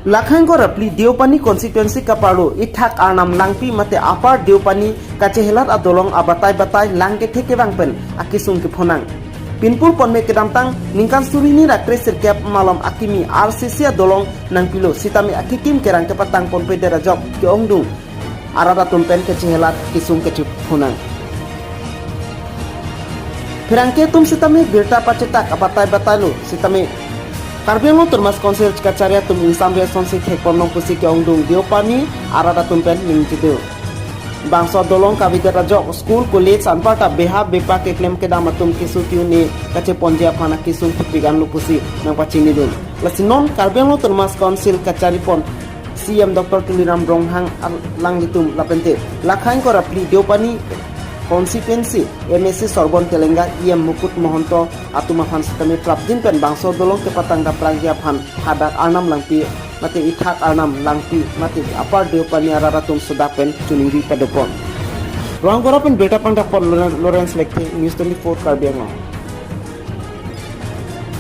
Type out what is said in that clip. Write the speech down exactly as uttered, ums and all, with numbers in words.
Lakhain ko rapli Deopani constituency kaparlo Ithak Arnam Langpi mate Upper Deopani kachehelat adolong abatai batai lang kethe kevang pen akesung kephonang. Pinpur ponme kedamtang ningkan suri hini ra kre sirkep malom akimi R C C adolong nangpilo sitame akikim kerang kepatang ponpedet ajok ke-ongdung arat atum pen kachehelat kesung kachephonang. Pherangke atum sitame birta pachetak abatai batailo sitame Karbi Anglong Autonomous Council kachari atum ingsamre asonsi thekponlong pusi ke-ongdung Deopani arat atum pen ningjedo. Bangso adolong kavedet ajok school, college anparta beha bepa keklem kedam atum keso ke-un-e kacheponji aphan akesung thupik anlo pusi nangpachinidun. Lasi non Karbi Anglong Autonomous Council kacharipon C E M Doctor Tuliram Ronghang alanglitum lapente Lakhain ko rapli Deopani constituency M A C Sorbon Telenga, E M Mukut Mahanta atum aphan sitame prapjin pen bangso adolong kepatang daprangji aphan hadak Arnam Langpi mate Ithak Arnam Langpi mate Upper Deopani arat atum sodak pen choningri padopon. Rongagora pen birta pangdakpon Lawrence Lekthe, News twenty-four Karbi Anglong.